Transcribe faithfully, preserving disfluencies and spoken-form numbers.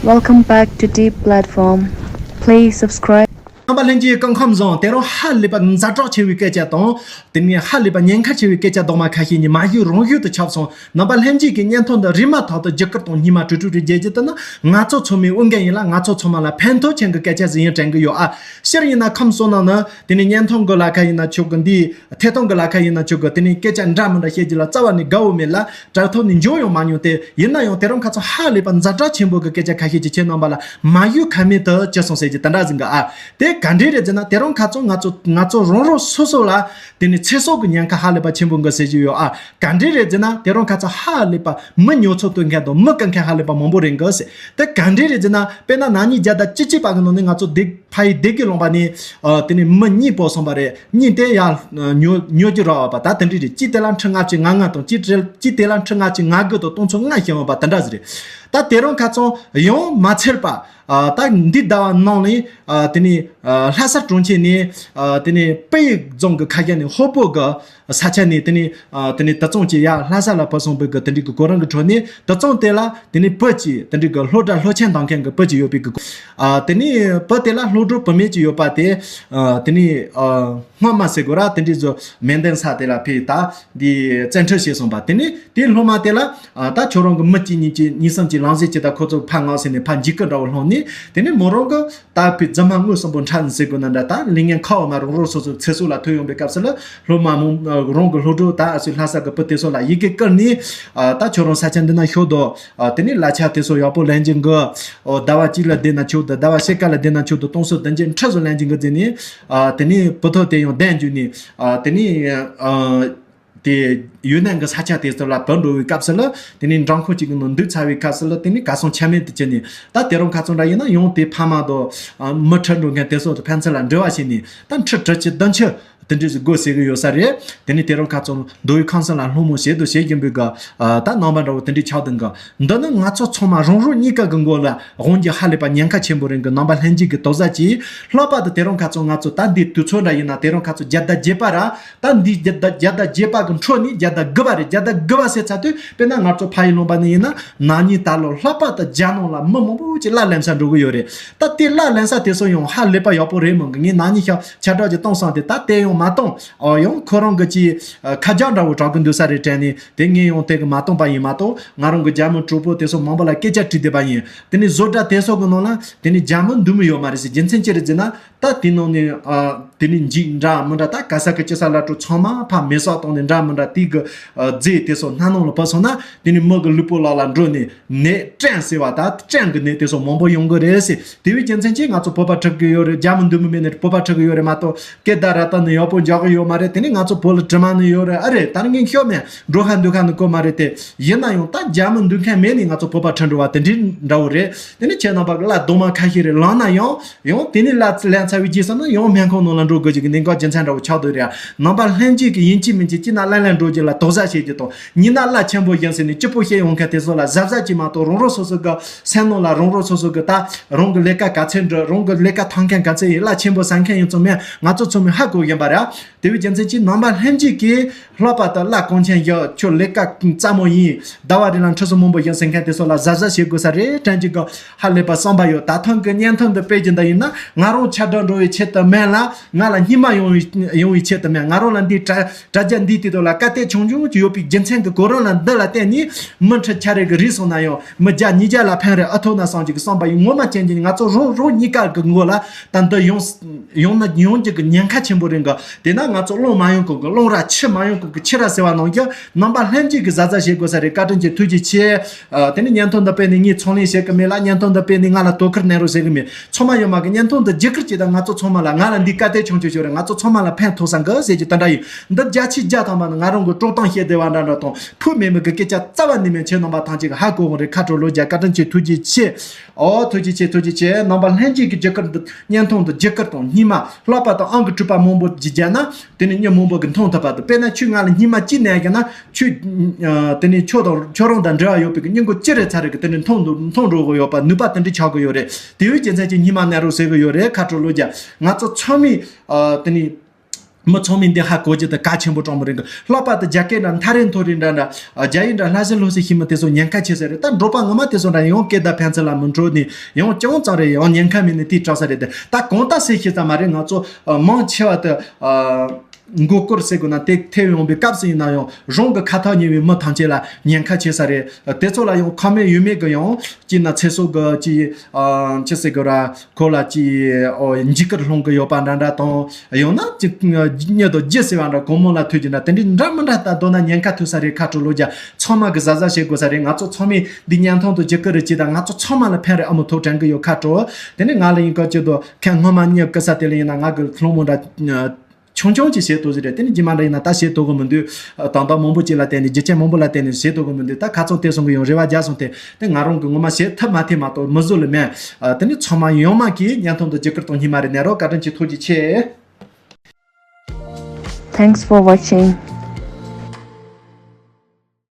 Welcome back to Deep Platform. Please subscribe. རྣམ་པ་ལྷན་རྒྱས་སྐུ་ཁམས་བཟང་། དེ་རིང་ཧ་ལས་པ་ཛ་དྲག་ཆེ་བའི་སྐད་ཆ་དང་། དེ་ནས་ཧ་ལས་པ་ཉེན་ཁ་ཆེ་བའི་སྐད་ཆ་རྡོག་མ་ཁ་ཤས་ཉིད་མ་ཞུ་རང་ཞུ་དུ་ཁྱབ་སོང་། རྣམ་པ་ལྷན་རྒྱས་ཀྱི་བརྙན་ཐུང་འདི་རིས་མ་ཐག་ཏུ་བརྒྱུད་སྐུར་དང་སྙིང་མ་དྲུག་དྲུག་རེ་རྒྱལ་རྒྱུ་དེ་ནི་ང་ཚོ་ཚང་མའི་འོས་འགན་ཡིན་ལ། ང་ཚོ་ཚང་མ་ལ་ཕན་ཐོགས་ཆེན་གྱི་སྐད་ཆ་ཟིག་ཡིན་དྲན་གི་ཡོད་ཨ། སྤྱིར་ཡིན་ན་ཁམས་གསུམ་ནང་ནི་དེ་ནས་བརྙན་ཐུང་གི་ལ་ཁ་ཡིན་ན་ཆོག་གི། འདིའི་ཐད་གཏོང་གི་ལ་ཁ་ཡིན་ན་ཆོག་གི། དེ་ནས་སྐད་ཆ་འདྲ་མི་འདྲ་བཤད་རྒྱུ་ལ་རྩ་བ་ནས་དགའ་བོ་མེད་ལ། དྲ་ཐོག་ནས་འབྱོར་ཡང་མ་མྱོང་སྟེ། ཡིན་ན་ཡང་དེ་རིང་ཁ་སང་ཧ་ལས་པ་ཛ་དྲག་ཆེན་པོ་གི་སྐད་ཆ་ཁ་ཤས་ཅིག་ཁྱེད་རྣམ་པ་ལ་མ་ཞུས་ཁ་མེད་དུ་བྱས་སོང་ཟེར་གྱི་དེ་འདྲ་ཟིག་གི་ཨ། དེ་ག་འདྲས་རེད་ཟེར་ན། དེ་རིང་ཁ་སང་ང་ཚོ་ང་ཚོ་རང་རང་སོ་སོ་ལ་དེ་ནི་ཚེ་སྲོག་གི་ཉེན་ཁ་ཧ་ལས་པ་ཆེན་པོ་འགི་ཟེར་གྱི་ཡོད་ཨ། ག་འདྲས་རེད་ཟེར་ན། དེ་རིང་ཁ་སང་ཧ་ལས་པ་མི་ཉོ་ཚོང་སྟོན་མཁན་དང་མི་བཀག་མཁན་ཧ་ལས་པ་མང་པོ་རེད་འགི་ཟེར། དེ་ག་འདྲས་རེད་ཟེར་ན། དཔེར་ན་ན་ནིང་བརྒྱ་དང་བཅུ་གཅིག་པ་གི་ནང་ནས་ང་ཚོ་སྡེ་ཕ་ཡི་སྡེ་དགེ་ལུང་པ་ནས་ཨ། དེ་ནས་མི་གཉིས་སྤོ་སོང་པ་རེད། གཉིས་དེ་ཡང་ཉོ་ཉོ་རྒྱུ་རག་པ་དང་། དེ་འདྲ་རེད། གཅིག་དེ་ལ་ཁྲི་ལྔ་བཅུ་ང་ལྔ་དང་། གཅིག་དེ་གཅིག་དེ་ལ་ཁྲི་ལྔ་བཅུ་ང་དགུ་དང་། སྟོང་ཚོ་ལྔ་ཤོར་བ་དེ་འདྲ་ཟིག་རེད། ད་དེ་རིང་ཁ་སང་ཡང་མ་ཚར་བར་ཨ། ད་འདི་ཟླ་བ་ནང་ནས་ཨ། དེ་ནས་ཨ། ལྷ་ས་གྲོང་ཁྱེར་ནས་ཨ། དེ་ནས་དཔལ་ཡུལ་རྫོང་གི་ཁ་ཤས་ནས་ཧོ་པོ་གི་ས་ཆ་ནས་དེ་ནས་ཨ། དེ་ནས་དུད་ཚང་གཅིག་ཡར་ལྷ་ས་ལ་ཕུད་སོང་བའི་གི་དེ་འདྲའི་གི་གོ་རིམ་གི་ཁྲོད་ནས། དུད་ཚང་དེ་ལ་དེ་ནས་བུ་གཅིག་དེ་འདྲའི་གི་སློབ་གྲྭ་སློབ་ཆེན་གཏོང་མཁན་གི་བུ་གཅིག་ཡོད་པའི་གི། ཨ། དེ་ནས་བུ་དེ་ལ་སློབ་གྲོགས་བུད་མེད་ཅིག་ཡོད་པ་དེ། ཨ། དེ་ནས་ཨ། སྔོན་མ་ཟེར་དགོས་ར། དེ་འདྲའི་བཟོ་མེ་འདུན་ས་དེ་ལ་ཕེབས། ད་འདི་བཙན་ཁྲིད་བྱས་སོང་པ། དེ་ནས་དེའི་སློབ་མ་དེ་ལ་ཨ། ད་ཁྱོད་རང་གི་མི་གཅིག་གཉིས་གཅིག་གཉིས་གསུམ་གཅིག་ལངས་ཟེར་གྱི། ད་ཁོ་ཚོ་ཕར་མངགས་ཟེར་ནས་ཕར་འཇིགས་སྐུལ་འདྲ་བོ་སློང་ནས། དེ་ནས་མོ་རང་གི་ད་ཕི་རྫུན་མ་དངོས་སམ་བུ་ཕྲ་ཟེར་དགོས་ན་འདྲ། ད་ལས་ངན་ཁ་འོག་མ་རང་རང་སོ་སོའི་ཚེ་སྲོག་ལ་ཐུག་ཡོང་པའི་སྐབས་སུ་ལ། སློབ་མ་མོ་རང་གི་སློབ་གྲོགས་ད་ཨ་སི་ལྷ་ས་གི་བུ་དེ་ཚོ་ལ་ཡི་གེ་བསྐུར་ནས། ཨ། ད་ཁྱོད་རང་ས་ཆ་འདི་ན་ཤོག་དོ། ཨ། དེ་ནས་གླ་ཆ་དེ་ཚོ་ཡག་པོ་ལེན་གྱི་འགི། ཨོ། ཟླ་བ་གཅིག་ལ་བསྡད་ན་ཆོག་དོ། ཟླ་བ་ཕྱེད་ཀ་ལ་བསྡད་ན་ཆོག་དོ། སྟོང་ཚོ་བདུན་བརྒྱ་ཁྲི་ཚོ་ལེན་གྱི་འགི་ཟེར་ནས། ཨ། དེ་ནས་བུ་ཐོ་དེ་ཡང་གདན་འཇུས་ནས། ཨ། དེ་ནས་ཨ། དེ་ཡུན་ནན་གྱི་ས་ཆ་དེ་ཚོ་ལ་བུད་འགྲོ་བའི་སྐབས་སུ་ལ། དེ་ནས་འགྲམ་ཁོག་ཅིག་གི་ནང་འདུག་ཚར་བའི་སྐབས་སུ་ལ། དེ་ནས་གར་སོང་ཆ་མེད་དུ་གྱུར་ནས། ད་དེ་རིང་ཁ་སང་འདྲ་ཡིན་ན་ཡང་དེ་ཕ་མ་དང་། ཨ། མི་ཁྲིད་འགྲོ་མཁན་དེ་ཚོ་དང་ཕན་ཚུན་ལ་འབྲེལ་བ་བྱས་ནས། ད་ཁྲི་ཁྲི་གཅིག་བདུན་ཅུ་དེ་འདྲས་སུ་དགོས་ཟེར་གི་ཡོད་ས་རེད། དེ་ནས་དེ་རིང་ཁ་སང་མདོ་དབུས་ཁམས་གསུམ་ལ་སློང་མོ་བྱེད་དུ་བྱེད་བཞིན་པའི་གི། ཨ། ད་རྣམ་པ་འདྲ་བོ་དེ་འདྲས་ཆགས་བསྡད་གི། འདི་ནི་ང་ཚོ་ཚང་མ་རང་རང་གཉིས་ཀ་གི་མགོ་ལ་དབང་རྒྱུ་ཧ་ལས་པ་ཉེན་ཁ་ཆེན་པོ་རེད་གི། རྣམ་པ་ལྷན་རྒྱས་ཀྱི་དོགས་ཟ་གྱིས། ལྷག་པར་དུ་དེ་རིང་ཁ་སང་ང་ཚོ་ད་འདི་དུས་ཚོད་འདྲ་ཡིན་ན། དེ་རིང་ཁ་སང་བརྒྱ་དང་བརྒྱད་པ་ར། ད་འདི་བརྒྱ་དང་བརྒྱད་པ་གི་འཕྲོ་ནས་བརྒྱ་དང་དགུ་པ་རེད། བརྒྱ་དང་དགུ་པ་ཟེར་ཚར་དུས། དཔེར་ན་ང་ཚོ་ཕ་ཡུལ་ལུང་པ་ནས་ཡིན་ན། ན་ནིང་ད་ལོ་ལྷག་པར་དུ་རྒྱ་ནང་ལ་མི་མང་པོ་ཅིག་གླ་ལེན་ས་འགྲོ་གི་ཡོད་རེད། ད་དེ་གླ་ལེན་ས་དེ་ཚོ་ཡང་ཧ་ལས་པ་ཡག་པོ་རེད་མོད་གི། ངས་ན་ནིང་ཤ་ཆ་དྲག་ཅིག་བཏང་སོང་སྟེ། ད་དེ་ཡང་མ་བཏང་། ཨོ། ཡང་ཁོ་རང་གི་ཅིག་ཨ། ཁ་རྒྱག་འདྲ་བོ་གྲག་གི་འདུག་ས་རེད་དྲན་ནས། དེ་ངས་ཡང་དེ་གི་མ་བཏང་པ་ཡིན་མ་གཏོགས། ང་རང་གི་རྒྱ་མི་གྲོགས་པོ་དེ་ཚོ་མང་པོ་ལ་སྐད་ཆ་དྲིས་བསྡད་པ་ཡིན། དེ་ནས་བཟོ་གྲྭ་དེ་ཚོ་གི་ནང་ལ་དེ་ནས་རྒྱ་མི་འདུག་མི་ཡོད་མ་རེད་ཟེར། རྒྱུ་མཚན་ཅི་རེད་ཟེར་ན། ད་དེ་ནང་ནས་ཨ། དེ་ནས་འཇིགས་འདྲ་མི་འདྲ། ད་ག་ས་གི་ཅི་ས་ལ་འགྲོ། ཚང་མ་ཕར་མེ་སྲེག་བཏང་ནས་འདྲ་མི་འདྲ། དེ་གི་ཨ། རྫས་དེ་ཚོ་སྣ་ནང་ལ་བབས་སོང་ན། དེ་ནས་མི་གི་ལུས་པོ་ལག་ལ་འགྲོ་ནས། ནད་སྐྲན་ཟེར་བ། ད་སྐྲན་གི་ནད་དེ་ཚོ་མང་པོ་ཡོང་གི་རེད་ཟེར། དེ་བས་རྒྱུ་མཚན་གྱིས་ང་ཚོ་བོད་པ་ཁྲིད་གི་ཡོད་རེད། རྒྱ་མི་འདུག་མི་མེད་ནས་བོད་པ་ཁྲིད་གི་ཡོད་རེད་མ་གཏོགས། སྐད་བརྡ་ར་བཏང་ནས་ཡག་པོ་འཇོག་གི་ཡོད་མ་རེད། དེ་ནས་ང་ཚོ་བོད་ལ་དྲི་མ་ནི་ཡོད་རེད། ཨ་རེད། ད་ངས་ཤོད་མེད། འགྲོ་ཁ་འདུག་ཁ་ནི་གོ་མ་རེད་དེ། ཡིན་ན་ཡང་ད་རྒྱ་མི་འདུག་མཁན་མེད་ནས་ང་ཚོ་བོད་པ་ཁྲིད་འགྲོ་བ་དེ་འདྲའི་འདྲ་བོ་རེད། དེ་ནས་ཁྱེད་རྣམ་པ་གི་གླ་རྡོག་མ་ཁ་ཤས་རེ་ལངས་ན་ཡང་། ཡང་དེ་ནས་གླ་ལེན་ཚར་བའི་རྗེས་སུ་ནི་ཡང་སྨན་ཁང་ནང་ལ་འགྲོ་དགོས་ཀྱི་གནད་འགག་རྒྱུ་མཚན་འདྲ་བོ་ཆགས་འདུག་རེད། རྣམ་པ་ལྷན་རྒྱས་ཀྱིས་ཡིན་གཅིག་མིན་གཅིག་གཅིག་ན་ལན་ལན་འགྲོ་རྒྱུ་ལ་དོགས་ཟ་བྱེད་རྒྱུ་དང་། གཉིས་ན་གླ་ཆེན་པོ་ཡིན་ཟེར་ནས་སྐྱིད་པོ་བཤད་ཡོང་མཁན་དེ་ཚོ་ལ་གཟབ་གཟབ་གྱིས་མ་གཏོགས། རང་རང་སོ་སོ་གི་སེམས་ནང་ལ་རང་རང་སོ་སོ་གི། ད་རང་གི་ལས་ཀ་ག་ཚད་འགྲུབ། རང་གི་ལས་ཀ་འཐབ་མཁན་ག་ཚད་ཡིན། གླ་ཆེན་པོ་ཟ་མཁན་ཡིན་ཚོ་མེད། ང་ཚོ་ཚང་མས་ཧ་གོ་བཞིན་པ་རེད། དེ་བས་རྒྱུ་མཚན་གྱིས་རྣམ་པ་ལྷན་རྒྱས་ཀྱིས་ལྷག་པར་དུ་གླ་གོང་ཆེན་བཞག། ཁྱོད་ལས་ཀ་སླ་མོ་ཡིན། ཟླ་བ་རེ་ལ་ཁྲི་ཚོ་མང་པོ་ཡིན་ཟེར་མཁན་དེ་ཚོ་ལ་གཟབ་གཟབ་བྱེད་དགོས་ས་རེད་དྲན་གྱི་གི། ཧ་ལས་པ་བསམ་པ་ཡོད། ད་ཐེངས་ཀྱི་བརྙན་ཐུང་འདི་སྤེལ་རྒྱུ་འདི་ཡིན་ན། ང་རང་ཆ་འགྲིག་འགྲོ་བའི་ཆེད་དུ་མིན་ལ། ང་ལ་སྙིང་མ་ཡོང་བའི་ཡོང་བའི་ཆེད་དུ་མིན། ང་རང་ལ་འདི་དྲ་དྲ་རྒྱ་འདིའི་དེ་དག་ལ་བཀའ་བསྟན་ཆུང་ཆུང་ཅིག་ཡོད་པའི་རྒྱུ་མཚན་གྱིས། གོ་རིམ་ལ་འདི་ལ་བརྟེན་ནས་མི་ཁྲི་ཆ་རེ་གི་རིགས་སོང་ན་ཡང་། མི་བརྒྱ་ཉིས་བརྒྱ་ལ་ཕན་རེ་ཨེ་ཐུབ་ན་བསམ་གྱི་གི་བསམ་པ་ཡིན། ངོ་མ་བྱས་ན་ང་ཚོ་རང་རང་གཉིས་ཀ་གི་མགོ་ལ་ད་འདི་ཡོང་ཡོང་ན་ཡོང་རྒྱུ་གི་ཉེན་ཁ་ཆེན་པོ་རེད་གི། དེ་ན་ང་ཚོ་རླུང་མ་ཡོང་གོང་གི་རླུང་ར། ཆུ་མ་ཡོང་གོང་གི་ཆུ་ར་ཟེར་བ་ནང་བཞིན། རྣམ་པ་ལྷན་རྒྱས་ཀྱིས་གཟབ་གཟབ་བྱེད་དགོས་ས་རེད། བཀའ་དྲིན་ཆེ། ཐུགས་རྗེ་ཆེ། ཨ། དེ་ནས་བརྙན་ཐུང་འདི་སྤེལ་ནས་ངས་ཚོང་ལས་བྱེད་གི་མེད་ལ། བརྙན་ཐུང་འདི་སྤེལ་ནས་ང་ལ་དོ་ཁུར་གནང་རོགས་ཟེར་གི་མེད། ཚང་མ་ཡོད་མ་གི། བརྙན་ཐུང་འདི་བརྒྱུད་སྐུར་བྱེད་དང་། ང་ཚོ་ཚང་མ་ལ། ང་ལ་འདི་བཀའ་བསྟན་ཆུང་ཆུང་ཞིག་རེད། ང་ཚོ་ཚང་མ་ལ་ཕན་ཐོགས་ས་གི་ཟེར་གྱི་དེ་འདྲ་ཡིན། འདི་བརྒྱ་ཆ་བརྒྱ་ཐམ་པ་ནི་ང་རང་གི་དཀྲོག་གཏམ་བཤད་བསྡད་པ་འདྲ་འདྲ་དང་། ཕུ་མེད་མི་གི་སྐད་ཆ་རྩ་བ་ནས་མེད། ཁྱེད་རྣམ་པ་ཐམས་ཅད་ཀྱི་ཧ་གོ་གི་རེད། ཁ་དྲོ་ལོ་བརྒྱ། བཀའ་དྲིན་ཆེ། ཐུགས་རྗེ་ཆེ། ཨོ། ཐུགས་རྗེ་ཆེ། ཐུགས་རྗེ་ཆེ། རྣམ་པ་ལྷན་རྒྱས་ཀྱི་བརྒྱུད་སྐུར་འདི། བརྙན་ཐུང་འདི་བརྒྱུད་སྐུར་དང་སྙིང་མ། ལྷག་པར་དུ་ཨང་ཀི་དྲུག་པ་མང་པོ་ཅིག་བརྒྱབ་ན། དེ་ནས་མི་མང་པོ་གིས་མཐོང་ཐུབ་པ་དང་། དཔེར་ན་ཁྱོད་ང་ལ་སྙིང་མ་གཅིག་ནས་བརྒྱབ་ན། ཁྱོད་ཨ། དེ་ནས་ཁྱོད་དང་ཁྱོད་རང་དང་འབྲེལ་བ་ཡོད་པའི་གི་སྙིང་གི་ཅི་རེད་ཚ་རེད་གི། དེ་ནས་མཐོང་འགྲོ་མཐོང་འགྲོ་གི་ཡོད་པ། ནུས་པ་དེ་འདྲ་ཆགས་གི་ཡོད་རེད། དེ་བས་རྒྱུ་མཚན་གྱིས་སྙིང་མ་གནས་རོགས་ཟེར་གི་ཡོད་རེད། ཁ་དྲོ་ལོ་བརྒྱ། ང་ཚོ་ཚང་མས་ཨ། དེ་ནས། མི་ཚང་མས་འདི་ཧ་གོ་རྒྱུ་དེ་གལ་ཆེན་པོ་དྲང་མོ་རེད་གི། ལྷག་པར་དུ་རྒྱ་སྐད་འདྲ་མཐའ་རེ་མཐོ་རེ་འདྲ་འདྲ། རྒྱ་ཡིག་འདྲ་ལྷ་སའི་ལྷོ་སའི་ཤེས་མི་དེ་ཚོ་ཉེན་ཁ་ཆེ་ས་རེད། ད་འབྲོག་པ་ངོ་མ་དེ་ཚོ་འདྲ་ཡང་སྐད་བརྡ་ཕན་ཚུན་ལ་མི་འཕྲོད་ནས་ཡང་ཅུང་ཙམ་རེ་ཡང་ཉེན་ཁ་མེད་ནས་དེ་དྲག་ས་རེད་དེ། ད་གང་ལྟར་སེ་ཤེས་ཙམ་མ་རེད། ང་ཚོ་མང་ཆེ་བ་དེ་མགོ་སྐོར་ཟེར་དགོས་ན་དེ་ཐེབས་ཡོང་བའི་སྐབས་སུ་ཡིན་ན་ཡང་རང་གི་ཁ་ཐག་ཉེ་བའི་མི་ཐམས་ཅད་ལ་ཉེན་ཁ་ཆེ་ས་རེད། དེ་ཚོ་ལ་ཡང་ཁ་མེད་ཡུལ་མེད་གི་ཡང་ཅིག་ན་ཚེ་སྲོག་གི་ཅིག་ཅི་ཟེར་དགོས་ར། ཁོ་ལ་ཅི་འཇིགས་སྐུལ་སློང་གི་ཡོད་པ་འདྲ་འདྲ་དང་། ཡང་ན་ཅི་མྱི་དང་རྒྱུ་ཟེར་བ་འདྲ་གོང་མོ་ལ་ཐུག་རྒྱུ་འདྲ་དེ་འདྲའི་འདྲ་མི་འདྲ་ལྟ་འདོད་ན་ཉེན་ཁ་ཐུག་ས་རེད། ཁ་དྲོ་ལོ་རྒྱ་ཚང་མ་གི་གཟབ་གཟབ་བྱེད་དགོས་ས་རེད། ང་ཚོ་ཚང་མས་འདི་བརྙན་ཐུང་དུ་རྒྱུ་སྐུལ་རེ་བྱེད་དང་། ང་ཚོ་ཚང་མ་ལ་ཕན་རེ་ཨ་མོ་ཐུགས་དྲན་གི་ཡོད། ཁ་དྲོ། དེ་ནས་ང་ལ་ཡིན་ག་ཅི་དོ་ཁ་སྔོན་མ་མྱི་སྐུ་ས་དེ་ལ་ཡིན་ན་ང་གི་སློང་མོ་འདྲ་ཆུང་ཆུང་ཅིག་བྱེད་ཐུབ་ཟིག་རེད། དེ་ནི་རྗེས་མ་འདྲ་ཡིན་ན་ད་བྱེད་ཐུབ་གི་མི་འདུག་དང་དང་མང་པོ་ཅིག་ལ་བརྟེན་ནས་རྒྱུ་རྐྱེན་མང་པོ་ལ་བརྟེན་ནས་བྱེད་ཐུབ་གི་མི་འདུག་ད་ཁ་ཚང་དེ་སོང་གི་ཡང་རེ་བ་རྒྱག་སོང་སྟེ། དེ་ང་རང་གི་ངོ་མ་བྱེད་ཐབས་མ་ཐེ་མ་གཏོགས་མི་བཟོ་ལ་མེད། དེ་ནི་ཚང་མ་ཡོང་མ་གིས་བརྙན་ཐུང་དུ་རྒྱུ་སྐུལ་གཏོང་སྙིང་མ་རེད། ནས་རོགས་བཀའ་དྲིན་ཆེ། ཐུགས་རྗེ་ཆེ། Thanks for watching.